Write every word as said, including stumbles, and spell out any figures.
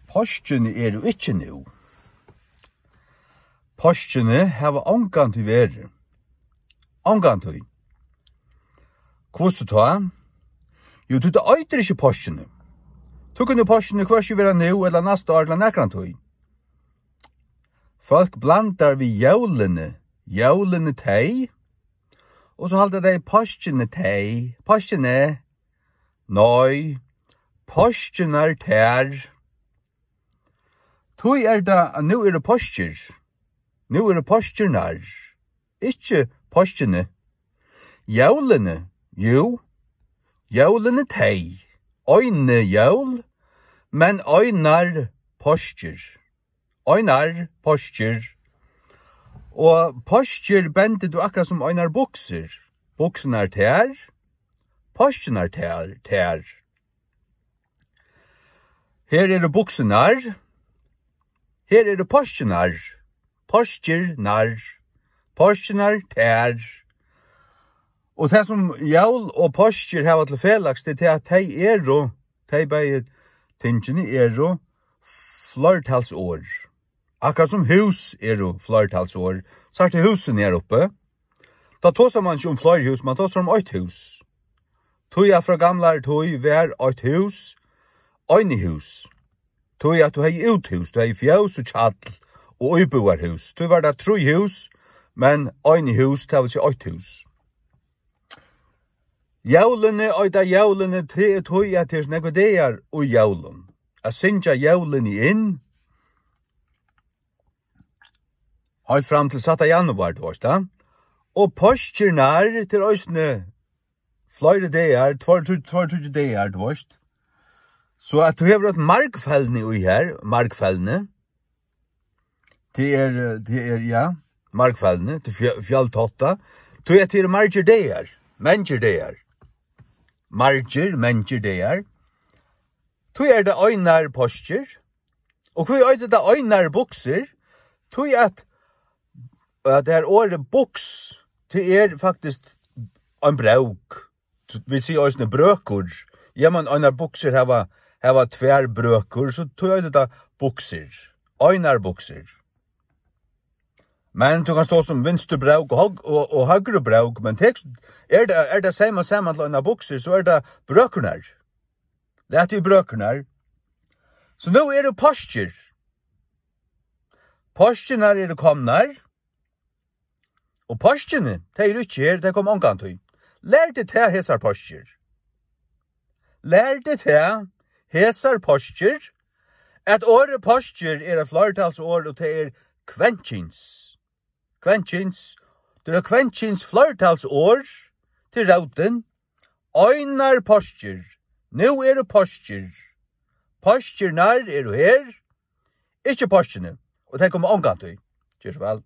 Páskirnar eru ikki nú. Páskirnar hava ongantíð verið. Ongantíð. Hvussu tá? Jú, tí tað eitur ikki páskirnar. Tí kunnu páskirnar hvørki vera nú ella næsta ár ella nakrantíð. Fólk blandar við jólini. Jólini tey. Og so halda tey páskirnar tey. Páskirnar. Nei. Páskirnar tær. Tí er tað, at nú eru páskir. Nú eru páskirnar. Ikki páskirnar. Jólini, jú. Jólini tey. Eini jól, men einar páskir. Einar páskir. Og páskir bendir tú akkurát sum einar buksur. Buksurnar tær. Páskirnar tær, tær. Her eru buksurnar. Her eru páskirnar. Páskirnar. Páskirnar tær. Og tað sum jól og páskir hava til felags, tað er tað, at tey eru, tey bæði tingini eru fleirtalsorð. Akkurát sum hús eru fleirtalsorð. Sært tú húsini her uppi? Tá tosar mann ikki um fleiri hús, mann tosar um eitt hús. Tí at frá gamlari tíð var eitt hús, einihús. Tí at tú hevði úthús, tú hevði fjós og hjall og íbúðarhús. Tí var tað trý hús, men einihús, tað vil siga eitt hús. Jólini, eita jólini, tað er tí, at tað er so nógvir dagar í jólum. At syngja jólini inn, heilt fram til sætta januar, tú veist tað. Og páskirnar, tað er eisini fleiri dagar, tveir, tríggir, tveir, tríggir dagar, tú veist. So at tú hevur eitt margfelni í her, margfelni. Tað er, eh, tað er, ja, margfelni, tað er fjø-, fjøltátta. Tí at tað eru margir dagar, mangir dagar. Margir, mangir dagar. Tí er tað einar páskir. Og hví eitur tað einar buksur? Tí at, at tað er orðið buks, tað er faktiskt ein brók. Vit siga eisini brøkur. Ja, men einar buksur hava, hava tvær brøkur, so tí eitur tað buksur. Einar buksur. Men tú kanst tosa um vinstru brók og høg-, og, og høgru brók, men tekst, er tað, er tað sama saman til einar buksur, so er tað brøkurnar. Lat í brøkurnar. So nú eru páskir. Páskirnar eru komnar. Og páskirnar, tey eru ikki her, tey koma ongantíð. Lær teg tað hesar páskir. Lær teg tað hesar páskir, at orðið páskir er eitt fleirtalsorð, og tað er kvenkyns. Kvenkyns. Tað er kvenkyns fleirtalsorð til rótin. Einar páskir. Nú eru páskir. Páskirnar eru her. Ikki páskirnar. Og tey koma ongantíð. Ger so væl.